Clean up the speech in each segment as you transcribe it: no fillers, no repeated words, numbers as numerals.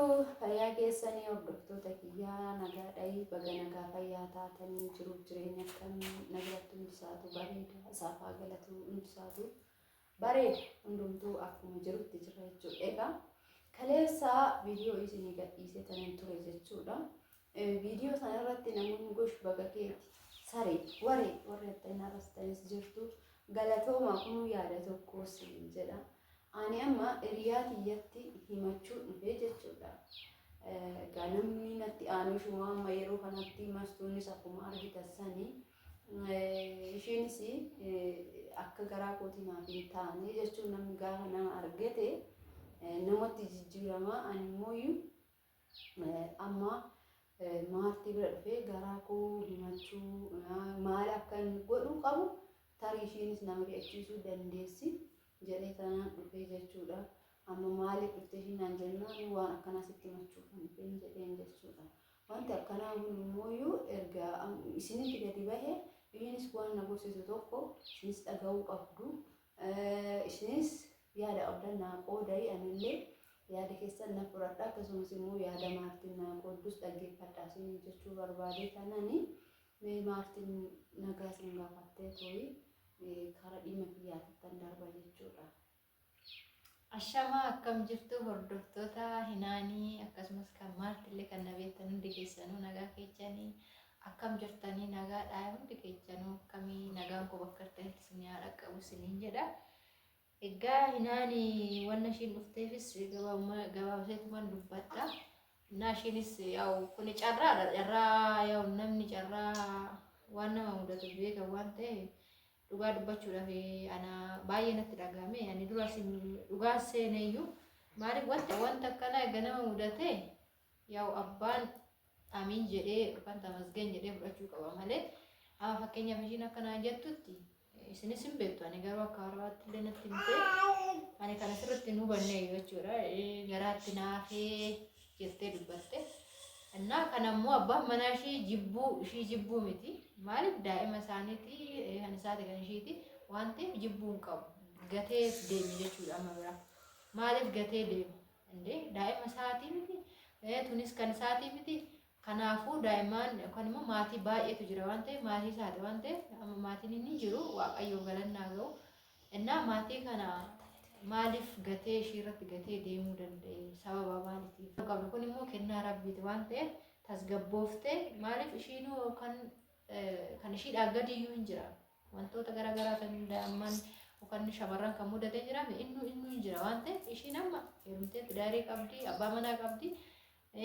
Fayyaa keessanii hordoftoota kiyyaa nagaadhayi baga nagaa fayyaa taatanii jiruuf jireenya akkamii nagaatti hundisaatu bareeda isaaf haa galatu hundisaatu bareeda hundumtuu akkuma jirutti jira jechuudha. Egaa kaleessa viidiyoo isinii gadhiisee tanan ture jechuudha. Viidiyoo sana irratti namoonni gosh baga keeti saree waree warri jettanii arrastanis jirtu galatooma kunuu yaada tokko siin jedha. Ani amma hiriyaa tiyyatti himachuu dhufe jechuudha. Egaa namni natti aanu ishuma amma yeroo kanatti mastuunis akkuma argitan sanii ishiinis akka garaa kootii naaf hin taane jechuun namni gaafa nama argate namatti jijjiirama. Ani immoo amma maartii bira dhufee garaa koo himachuu maal akkan godhuu qabu tarii ishiinis na mari'achiisuu dandeessi jedhee tanaan dhufee jechuudha. Amma maaliif dhufte ishiin naan jennaan waan akkanaa sitti himachuuf kan dhufeen jedheen jechuudha. Wanti akkanaa kun immooyyuu erga isinitti gadi bahe ishiinis waan na gorsitu tokko isinis dhaga'uu qabdu. Isinis yaada qabdan naa qoodayi anillee yaada keessan na fudhadha akkasumas immoo yaada Maartin naa qooddus dhaggeeffadha isiniin jechuu barbaadee tanani mee Maartin nagaa isin gaafattee tooyi kara dhimma kiyyaatittan darba jechuudha. Ashamaa akkam jirtu hordoftoota hinaanii akkasumas kan maartillee kan na beektan hundi keessanuu nagaa keessanii akkam jirtanii nagaadhaa hundi keessanuu akkamii nagaan koo bakka jirtanitti isin haa dhaqqabu isiniin jedha. Egaa hinaanii wanna ishiin dhufteefis gabaabseetuman dubbadha. Innaa ishiinis yaa'u kuni carraadha carraa yaa'u namni carraa waan nama mudatu beeka waan ta'eef Dhugaa dubbachuudhaaf ana baay'ee natti dhaga'ame. Ani dura dhugaa seeneyyuu maaliif wanta wanta akkanaa erga nama mudate yaa'u abbaan amiin jedhee yookaan tamasgeen jedhee fudhachuu qaba malee amma fakkeenyaaf ishiin akka naan jettutti isinis hin beektu ani garuu akka haarawaatti illee natti himte ani kana sirriitti hin hubanne jechuudha garaatti naafee jettee dubbatte. Innaa kana immoo abbaan manaa ishii jibbuu ishii jibbuu miti. Maaliif daa'ima isaaniiti kan isaati kan ishiiti waan ta'eef jibbuu hin qabu. Gatee deeme jechuudha amma biraa. Maaliif gatee deema? Indee daa'ima isaatii miti tunis kan isaatii miti. Kanaafuu daa'imman yookaan immoo maatii baay'eetu jira waan ta'eef maatii isaati waan ta'eef amma maatiin inni jiru waaqayyoon galannaa ga'u. Innaa maatii kana maaliif gatee ishii irratti gatee deemuu danda'e sababa maaliitiif? Qabdu kun immoo kennaa rabbiiti waan ta'eef tasgabbooftee maaliif ishiinuu kan kan ishiidhaa gadiyyuu hin jira. Wantoota garaagaraa kan daa'imman yookaan shamarran kan mudatee jira innuu innuu hin jira waan ta'eef ishiin amma heerumtee tidaarii qabdi abbaa manaa qabdi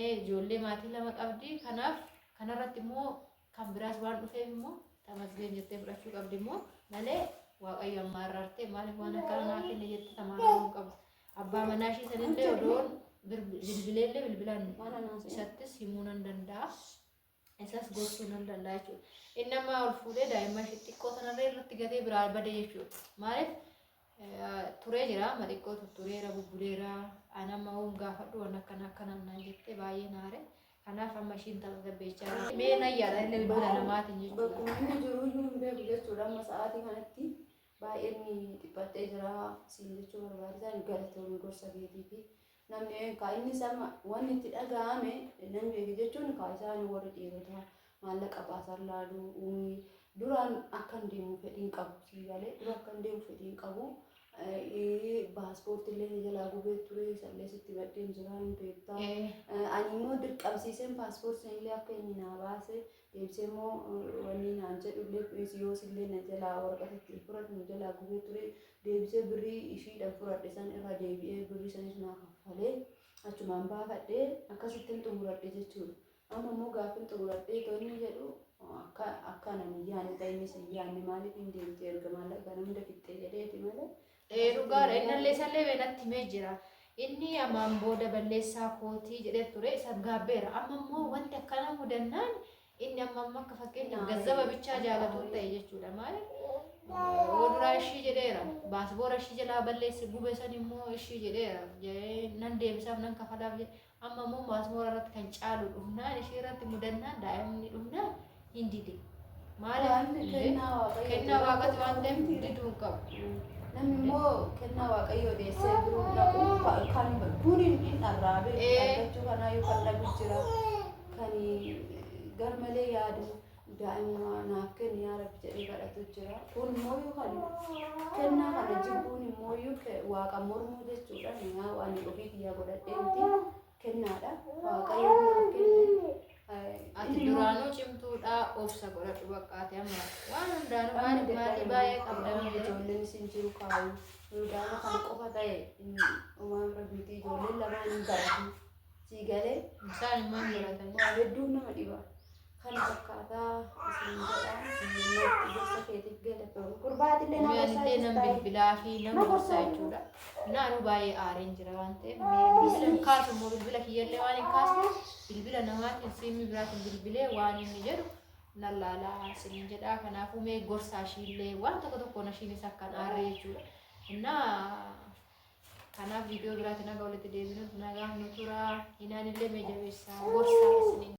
ijoollee maatii lama qabdi kanaaf kanarratti immoo kan biraas waan dhufeef immoo tamasgeen jettee fudhachuu qabdi immoo malee waaqayyo amma arraartee maaliif waan akkana naa kenne jettee tamaaruu hin qabdu. Abbaa manaa ishii sanillee odoon bilbileellee bilbilaan isattis himuu nan danda'a. Isas gorsuu nan danda'a jechuudha. Inni amma ol fuudhee daa'imman ishii xiqqoo sanarra irratti gatee biraa bade jechuudha. Maaliif turee jira amma xiqqoo tuttureera bubbuleera an amma hoom gaafadhu waan akkana akkanaan naan jettee baay'ee naare. Kanaaf amma ishiin tasgabbeechaa jirti. Mee nan yaada illee bilbila namaatiin jechuudha. Bakkuma inni jiru iyyuu hin beeku jechuudha amma sa'aatii kanatti baay'een dhiphadhee jira siin jechuu barbaadetaan galatoomi gorsa keetii fi namni kaa innis amma wanni itti dhaga'ame nan beeke jechuun kaa isaan warri dhiirotaa maallaqa baasan laalu duraan akkan deemu fedhiin qabu sii galee dura akkan deemu fedhiin qabu paaspoortii illee na jalaa gubee ture isallee sitti badheen jira hin beektaa. Ani immoo dirqamsiiseen paaspoortii illee akka inni naa baase deebisee immoo wanni naan jedhu illee yoos illee na jalaa waraqata ittiin fudhadhu na jalaa gubee ture deebisee birrii ishiidhaan fudhadhe san irra deebi'ee birrii sanis naa kaffalee achumaan baafadhee akkasittiin xumuradhe jechuudha. Amma immoo gaafin xumuradhee otoo inni jedhu akka akka anan hin yaanne ta'e innis hin yaanne maaliif hin deemte erga maallaqa kana hunda fixxee jedheeti malee. Ee dhugaadha innallee isallee bee natti himee jira. Inni amaan booda balleessaa kootii jedhee ture isa gaabbeera. Amma immoo wanti akkana mudannaan inni amma amma akka fakkeenyaaf gazzaba bichaa jaalatu ta'e jechuudha. Maaliif yoo duraa ishii jedheera baasboora ishii jalaa balleesse gube san immoo ishii jedheera nan deebisaaf nan kafalaaf jedhe Amma immoo maasmoora irratti kan caalu dhufnaan ishee irratti mudannaan daa'imni dhufnaan hin dide. Maaliif Waan kennaa Waaqayyooti. kennaa waaqati waan ta'eef diduu hin qabu. Namni immoo kennaa Waaqayyoo dhiyeessee biroo dhaqu kan kun hin dharraa beeku argachuu kanaayyuu kan dhabu jira. Kan garmalee yaadu daa'ima naaf kenni yaa Rabbi jedhee kadhatu jira. Kun immoo kan kennaa kana jibbuun immoo Waaqa mormuu jechuudha. Yaa waan ofii kiyyaa godhadhee miti kennaadha. Waaqayyo naaf kenne. Ati duraanuu cimtuudha, obsa godhadhu bakka ati amma waan hundaanuu maaliif maatii baay'ee qabda miti. Ijoolleen isin jiru kaa'u. Daa'ima kana qofa ta'e uumaa rabbiiti, ijoolleen lamaan hin baratu. Sii galee? Isaan immoo hin baratanii. Waa hedduu nama dhiba. Kana fakkaataa isin jedha. Natti gorsa keetiif galatoom. Gurbaatillee na gorsaa Anillee nan jirta. bilbilaa fi nan Na gorsaa gorsaa. Jechuudha. Naanuu baay'ee aareen jira waan ta'eef mee bilbila hin kaasu immoo, bilbila kiyyallee waan hin kaasne, bilbila namaatiin siimii biraatiin bilbilee waan inni jedhu nan laalaa isiniin jedha. Kanaafuu mee gorsaa ishiillee waan tokko tokkoon ishiinis akkan aarree jechuudha. Innaa kanaaf viidiyoo biraatiin haga walitti deebinuuf nagaan nu tura. Hinaanillee mee jabeessaa gorsaa isiniin.